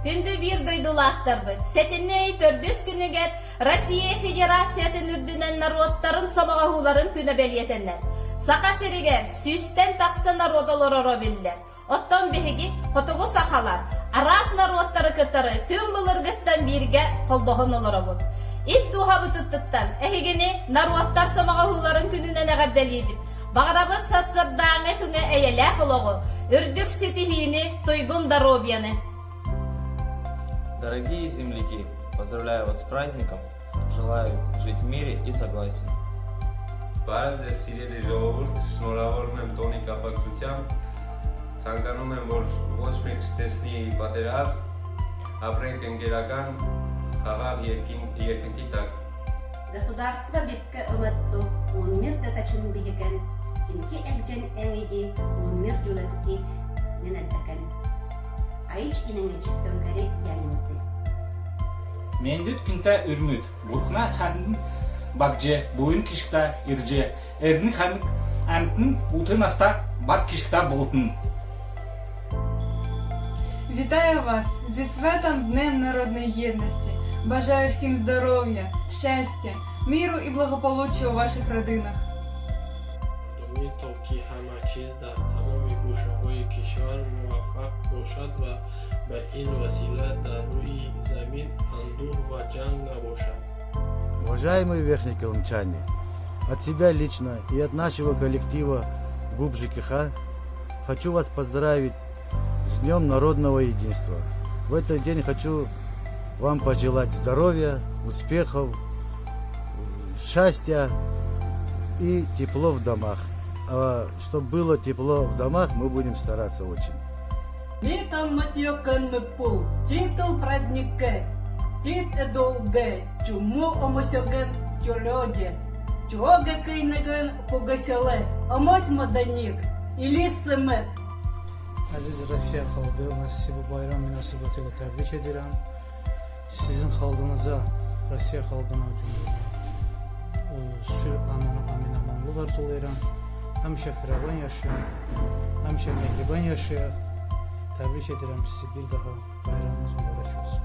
Күндү биир дойдулаахтарбыт, сэтинньи ый төрдүс күнүгэр Россия Федерациятын үрдүнэн норуоттарын сомоҕоһууларын күнэ бэлиэтэнэр. Саха сиригэр сүүстэн тахса норуот олороро биллэр. Оттон биһиги, хотугу сахалар, араас норуоттары кытары түҥ былыргыттан бииргэ холбоһон олоробут. Ис дууһабытыттан эһигини норуоттар сомоҕоһууларын күнүнэн эҕэрдэлиибит. Баҕарабыт сарсыардааҥҥы күҥэ эйэлээх олоҕу, үрдүк ситиһиини, туйгун доруобуйаны! Дорогие земляки, поздравляю вас с праздником, желаю жить в мире и согласии. Բարև ձեզ, սիրելի ժողովուրդ, շնորհավորում եմ տոնի կապակցությամբ։ Ցանկանում եմ, որ ոչ մեկ չտեսնի պատերազմ, ապրենք ընկերական, խաղաղ երկնքի տակ։ Государство бипке ыматту мунмир датачин биһикен кинки экжен эңиди мунмир жуласки ненаддакен. Айч инеңич төңкәри янинты. Мендит күнтә үрмүт, бурхна хәмдин бакже, буйын кишкта ирже, эрни хәмик әмтін утын аста бат кишкта болтын. Вітаю вас зі святом Днем Народної Єдності. Бажаю всім здоров'я, щастя, миру і благополуччя у ваших родинах. Мардумӣ то ки ҳама чиз дар тамоми гӯшаҳои кишвар муваффақ бошад ва ба ин васила дар рӯи замин андӯҳ ва ҷанг набошад. Уважаемые верхнеколымчане, от себя лично и от нашего коллектива ГУП ЖКХ хочу вас поздравить с Днем Народного Единства. В этот день хочу вам пожелать здоровья, успехов, счастья и тепло в домах. А чтобы было тепло в домах, мы будем стараться очень. Митамматьёкэн титул праздникке, тит эдолге, чуму омосёген чолёде, чоге кыйнеген пугасяле, омось маданик, илиссемет. Əziz Rusiya xalqı, mən sizi bu bayram münasibətilə təbrik edirəm. Sizin xalqınıza, Rusiya xalqına cümlədən sülh, aman, amin, amanlıq arzulayıram. Həmişə firavan yaşayın, həmişə mehriban yaşayaq. Təbrik edirəm sizi bir daha. Bayramınız mübarək olsun.